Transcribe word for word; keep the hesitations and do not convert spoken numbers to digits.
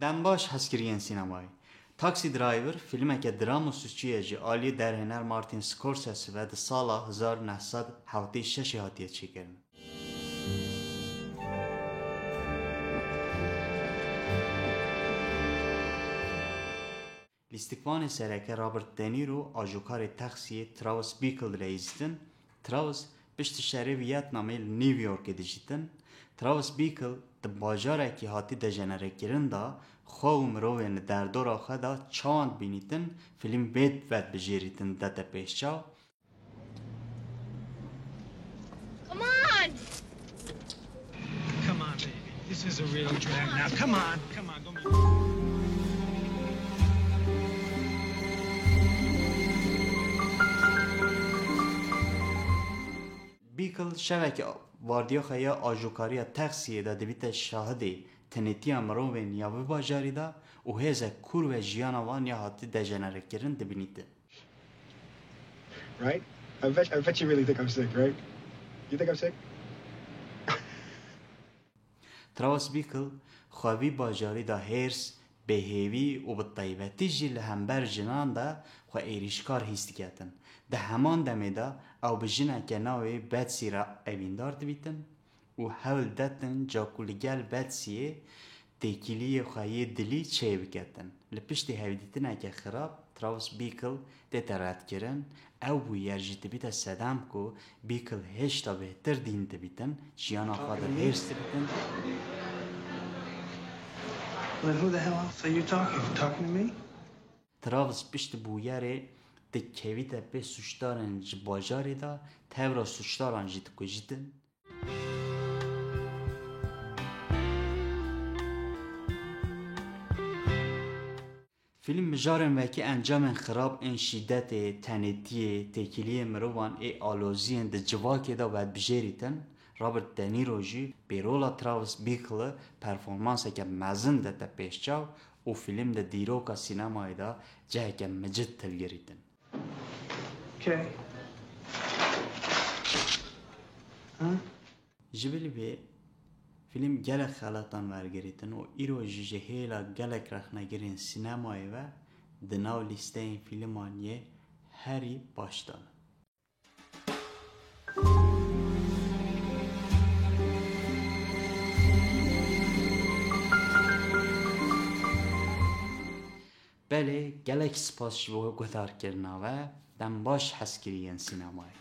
Dem baş hezkiriyên sînemayê. Taxi Driver, fîlmeke drama sûcî ye ji aliyê derhêner Martin Scorsese ve di sala hezar neh sed hevtê şeş hatiye çêkirin. Lîstikvanê sereke Robert De Niro a jûkarê taksiyê Travis Bickle dileyîzitin. Travis piştî şerê Vietnamê li New Yorkê dijîtin. Travis Bickle di bajarekî hatî dejenerekirin de xwe û mirovên li derdora xwe de çawan dibînîtin, fîlm bê vedbijêrîtin didete pêşçav. Come on! Come on, baby. This is a real drag now. Come on, come on, go make Bickle şevekî wardiya xwe ya ajokariya taksiyê de dibîte şahidê tenêtiya mirovên ya vî bajarî de û hêzek kûr ve jiyana wan ya hatî dejenerekirin dibînîtin. Right? I bet, I bet you really think I'm sick, right? You think I'm sick? Travis Bickle xwe vî bajarî de hêrs, bêhêvî û bi taybetî jî li hember jinan de xwe êrîşkar hîs diketin. Di heman demê de ew bi jineke navê Betsy re evîndar dibîtin û hewl detin ca ku li gel Betsyê têkiliyê xwe yê dilî çêbiketin. Li piştî hevdîtineke xirab, Travis Bickle tête redkirin. Ew bûyer jî dibîte sedem ku Bickle hêşta bêhtir dîn dibîtin, jiyana xwe de hêrs dibîtin. Then who the hell else are you talking? Talking to me? Travis piştî bûyerê dikevîte pê sûcdarên ji bajarê de, tevra sûcdaran jî dikujîtin. Fîlm mijarên wekî encamên xirab ên şîdetê, tenêtiyê, têkiliyê mirovan ê aloziyên di civakê de vedbijêrîtin. Robert De Niro jî bi rola Travis Bickle performanseke mezin dete pêşçav û fîlm di dîroka sînemayê de ciheke micid hilgirîtin. Okay. Huh? Ji bilî vê, fîlm gelek xelatan wergirîtin û îro jî ji hêla gelek rexnegirên sînemayê ve di nav lîsteyên fîlman yê herî baş de ne. Belê, gelek spas ji bo guhdarkirina we. Dem baş hezkiriyên sînemayê.